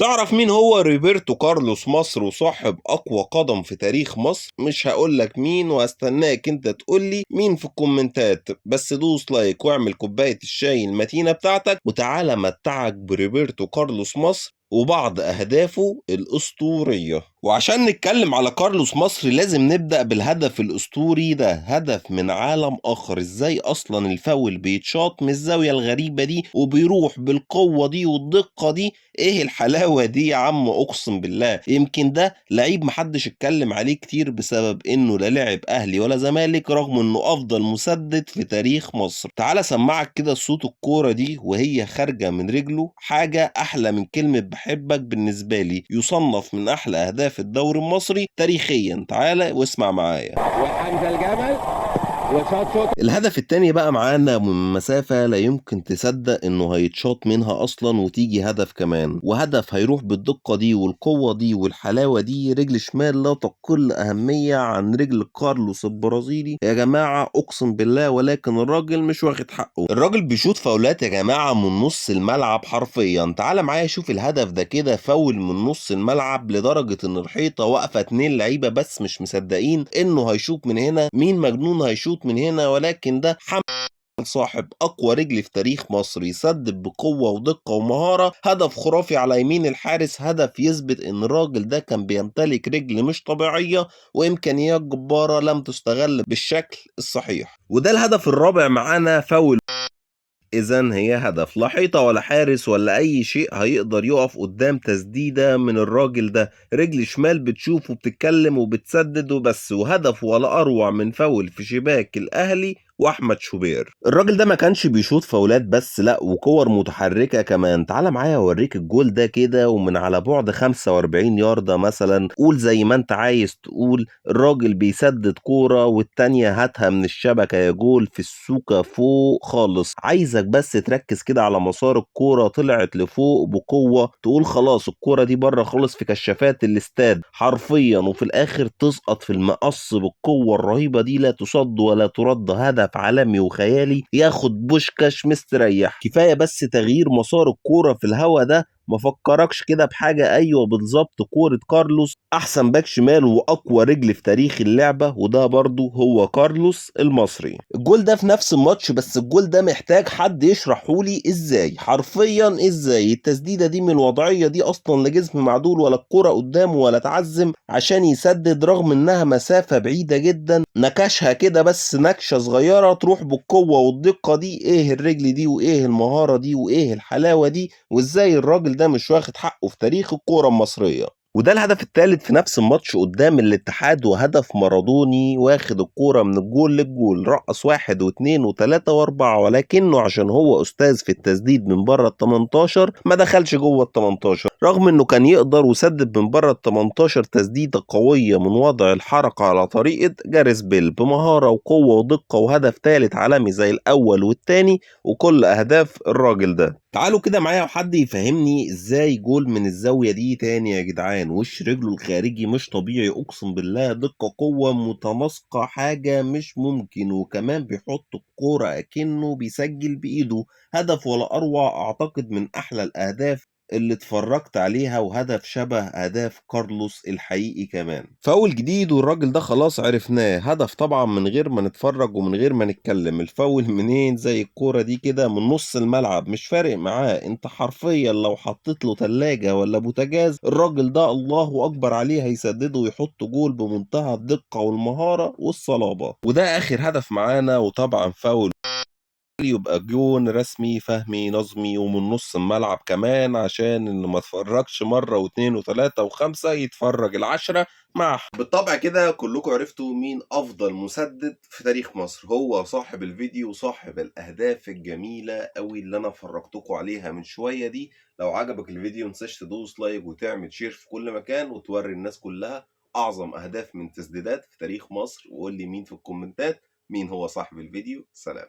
تعرف مين هو روبرتو كارلوس مصر وصاحب اقوى قدم في تاريخ مصر؟ مش هقولك مين، وهستناك انت تقولي مين في الكومنتات. بس دوس like واعمل كوباية الشاي المتينة بتاعتك وتعالى متعك بروبرتو كارلوس مصر وبعض أهدافه الأسطورية. وعشان نتكلم على كارلوس مصر لازم نبدأ بالهدف الأسطوري ده، هدف من عالم آخر. إزاي أصلا الفاول بيتشاط من الزاوية الغريبة دي وبيروح بالقوة دي والدقة دي؟ إيه الحلاوة دي يا عم، أقسم بالله يمكن ده لعيب محدش اتكلم عليه كتير بسبب إنه لا لعب أهلي ولا زمالك، رغم إنه أفضل مسدد في تاريخ مصر. تعال سمعك كده صوت الكورة دي وهي خارجة من رجله، حاجة أحلى من كلمة بحبك بالنسبة لي، يصنف من أحلى أهداف الدوري المصري تاريخيا. تعالى واسمع معايا. وحمزة الجمل وشاط شوط. الهدف التاني بقى معانا من مسافة لا يمكن تصدق انه هيتشاط منها اصلا وتيجي هدف كمان، وهدف هيروح بالدقة دي والقوة دي والحلاوة دي. رجل شمال لا تقل اهمية عن رجل كارلوس البرازيلي يا جماعة، اقسم بالله. ولكن الراجل مش واخد حقه، الراجل بيشوط فاولات يا جماعة من نص الملعب حرفيا. تعالى معايا شوف الهدف ده كده، فاول من نص الملعب لدرجة ان الحيطة واقفة 2 لعيبة بس مش مصدقين انه هيشوط من هنا. مين مجنون هيشوط من هنا؟ ولكن ده حمد صاحب اقوى رجل في تاريخ مصر، يسدد بقوة ودقة ومهارة. هدف خرافي على يمين الحارس، هدف يثبت ان الراجل ده كان بيمتلك رجل مش طبيعية وامكانيات جبارة لم تستغل بالشكل الصحيح. وده الهدف الرابع معانا، فاول. إذن هي هدف، لا حيطة ولا حارس ولا أي شيء هيقدر يقف قدام تسديدة من الراجل ده. رجل شمال بتشوف وبتتكلم وبتسدد وبس، وهدف ولا أروع من فاول في شباك الأهلي وأحمد شوبير. الراجل ده ما كانش بيشوط فاولات بس، لا وكور متحركة كمان. تعال معايا أوريك الجول ده كده، ومن على بعد 45 ياردة مثلا، قول زي ما انت عايز تقول، الراجل بيسدد كورة والتانية هاتها من الشبكة يا جول في السوكة فوق خالص. عايزك بس تركز كده على مسار الكورة، طلعت لفوق بقوة، تقول خلاص الكورة دي بره خالص في كشافات الاستاد حرفيا، وفي الآخر تسقط في المقص بالقوة الرهيبة دي، لا تصد ولا ترد. هدف عالمي وخيالي ياخد بوشكاش مستريح. كفاية بس تغيير مسار الكورة في الهوا ده، ما فكركش كده بحاجة؟ ايوه بالظبط، كورة كارلوس، احسن باك شمال واقوى رجل في تاريخ اللعبة، وده برضو هو كارلوس المصري. الجول ده في نفس الماتش، بس الجول ده محتاج حد يشرحهولي ازاي، حرفيا ازاي التسديدة دي من الوضعية دي اصلا، لا جسم معدول ولا الكورة قدامه ولا تعزم عشان يسدد، رغم انها مسافة بعيدة جدا، نكشها كده بس نكشة صغيرة تروح بالقوة والدقة دي. ايه الرجل دي وايه المهارة دي وايه الحلاوة دي، وازاي الراجل ده مش واخد حقه في تاريخ الكورة المصرية. وده الهدف الثالث في نفس الماتش قدام الاتحاد، وهدف مارادوني واخد الكورة من الجول للجول، رقص 1 و2 و3 و4، ولكنه عشان هو أستاذ في التسديد من بره ال 18 ما دخلش جوه ال 18، رغم انه كان يقدر وسدد من بره ال 18 تسديدة قوية من وضع الحركة على طريقة جاريث بيل، بمهارة وقوة ودقة، وهدف ثالث عالمي زي الأول والثاني وكل أهداف الراجل ده. تعالوا كده معايا وحد يفهمني ازاي جول من الزاوية دي تاني يا جدعان. وش رجله الخارجي مش طبيعي، اقسم بالله، دقة قوة متناسقة، حاجة مش ممكن، وكمان بيحط الكورة اكنه بيسجل بايده. هدف ولا اروع، اعتقد من احلى الاهداف اللي اتفرجت عليها، وهدف شبه اهداف كارلوس الحقيقي كمان. فاول جديد والراجل ده خلاص عرفناه، هدف طبعا من غير ما نتفرج ومن غير ما نتكلم. الفاول منين؟ زي الكورة دي كده من نص الملعب، مش فارق معاه، انت حرفيا لو حطيت له تلاجة ولا بوتاجاز الراجل ده الله اكبر عليه هيسدده ويحط جول بمنتهى الدقة والمهارة والصلابة. وده اخر هدف معانا، وطبعا فاول يبقى جون رسمي فهمي نظمي ومن نص الملعب كمان، عشان انه ما اتفرجش مرة واثنين وثلاثة وخمسة، يتفرج العشرة مع. بالطبع كده كلكم عرفتوا مين افضل مسدد في تاريخ مصر، هو صاحب الفيديو وصاحب الاهداف الجميلة قوي اللي انا فرجتكم عليها من شوية دي. لو عجبك الفيديو متنساش تدوس like وتعمل share في كل مكان وتوري الناس كلها اعظم اهداف من تسديدات في تاريخ مصر، وقول لي مين في الكومنتات مين هو صاحب الفيديو. سلام.